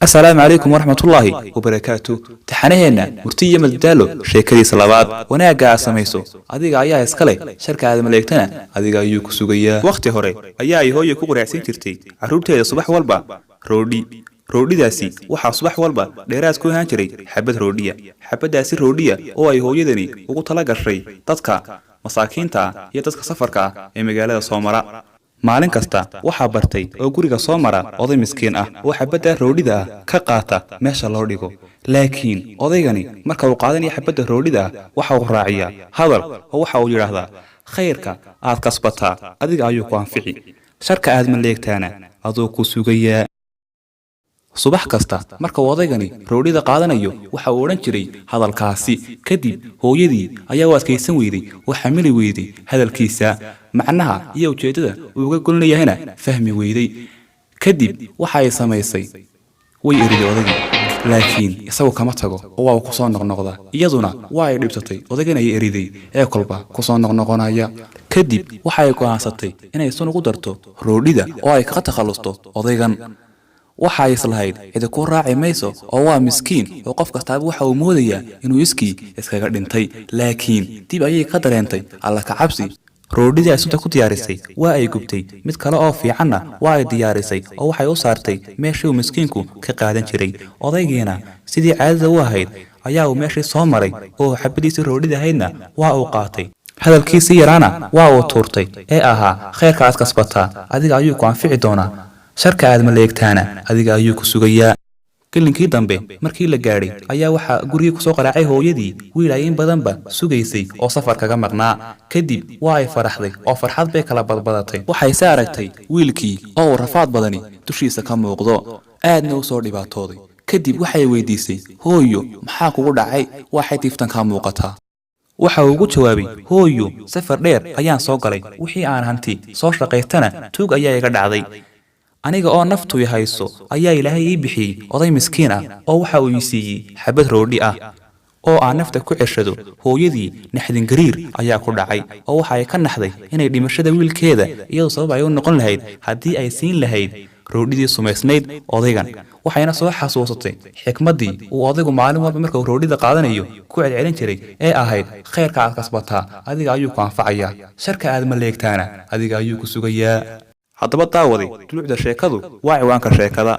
Asalaamu calaykum waraxmatullaahi wabarakaatu. Taxanaheenna Murti iyo Madadaalo, sheekadiisa labaad. Wanaagga aad samayso adiga ayaa iska leh, sharka aad maleegtana adiga ayuu ku sugayaa. Wakhti hore ayaa ay hooye ku quraacsan jirtay carruurteeda subax walba roodhi. Roodhidaasi waxaa subax walba dheeraad ku ahaan jiray xabad roodhiya. Xabaddaasi roodhiya oo ay hooyadani ugu tala gashay dadka masaakiinta ah iyo dadka safarka ah ee magaalada soo mara. Maalin kasta waxaa bartay oo guriga soo mara oday miskiin ah oo xabadda roodhida ah ka qaata meesha loo dhigo. Laakiin odaygani marka uu qaadanaya xabadda roodhida ah, waxa uu raaciyaa hadal oo waxa uu yidhaahdaa: "Khayrka aad kasbataa adiga ayuu ku anfici, sharka aad maleegtaana aduu ku sugayaa." Subax kasta marka uu odaygani roodhida qaadanayo, waxa uu odhan jiray hadalkaasi. Kadib hooyadii ayaa u adkaysan weyday oo xamili weyday hadalkiisa, macnaha iyo ujeeddada uu uga golnayahayna fahmi weyday. Kadib waxa ay samaysay, way eriday odaygii, laakiin isagu kama tago oo waa uu kusoo noqnoqdaa. Iyaduna waa ay dhibsatay odaygan ay eriday ee kolba kusoo noqnoqonaya. Kadib waxa ay go'aansatay inay sun ugu darto roodhida oo ay kaga takhallusto odaygan. Waxa ay islahayd cidi ku raaci mayso oo waa miskiin, oo qof kastaaba waxa uu moodayaa inuu iskii iskaga dhintay. Laakiin dib ayay ka dareentay Alla ka cabsi. Roodhidii ay sunta ku diyaarisay waa ay gubtay, mid kale oo fiicanna waa ay diyaarisay oo waxay u saartay meeshii uu miskiinku ka qaadan jiray. Odaygiina sidii caadada u ahayd ayaa uu meeshii soo maray oo xabadiisii roodhida ahaydna waa uu qaatay, hadalkiisii yaraana waa uu tuurtay ee ahaa: "Khayrka aad kasbataa adiga ayuu ku anfici doonaa, sharka aad maleegtaana adiga ayuu ku sugayaa." Gelinkii dambe markii la gaadhay ayaa waxaa gurigii kusoo qaraacay hooyadii wiil ay in badanba sugaysay oo safar kaga maqnaa. Kadib waa ay faraxday oo farxad bay kala badbadatay. Waxayse aragtay wiilkii oo uu rafaad badani dushiisa ka muuqdo, aadna u soo dhibaatooday. Kadib waxay weydiisay: "Hooyo, maxaa kugu dhacay? Waxay tiiftan kaa muuqataa?" Waxa uu ugu jawaabay: "Hooyo, safar dheer ayaan soo galay, wixii aan hanti soo shaqaystana tuug ayaa iga dhacday. Aniga oo naftu i hayso ayaa Ilaahay ii bixiyey oday miskiin ah oo waxa uu ii siiyey xabad roodhi ah oo aan nafta ku ceshado." Hooyadii naxdin gariir ayaa ku dhacay oo waxa ay ka naxday inay dhimashada wiilkeeda iyadoo sabab ay u noqon lahayd haddii ay siin lahayd roodhidii sumaysnayd odaygan. Waxayna soo xasuusatay xikmaddii uu odaygu maalin walba marka uu roodhida qaadanayo ku celcelin jiray ee ahayd: "Khayrka aad kasbataa adiga ayuu ku anfacayaa, sharka aad maleegtaana adiga ayuu ku sugayaa." Haddaba daawaday, dulucda sheekadu waa ciwaanka sheekada.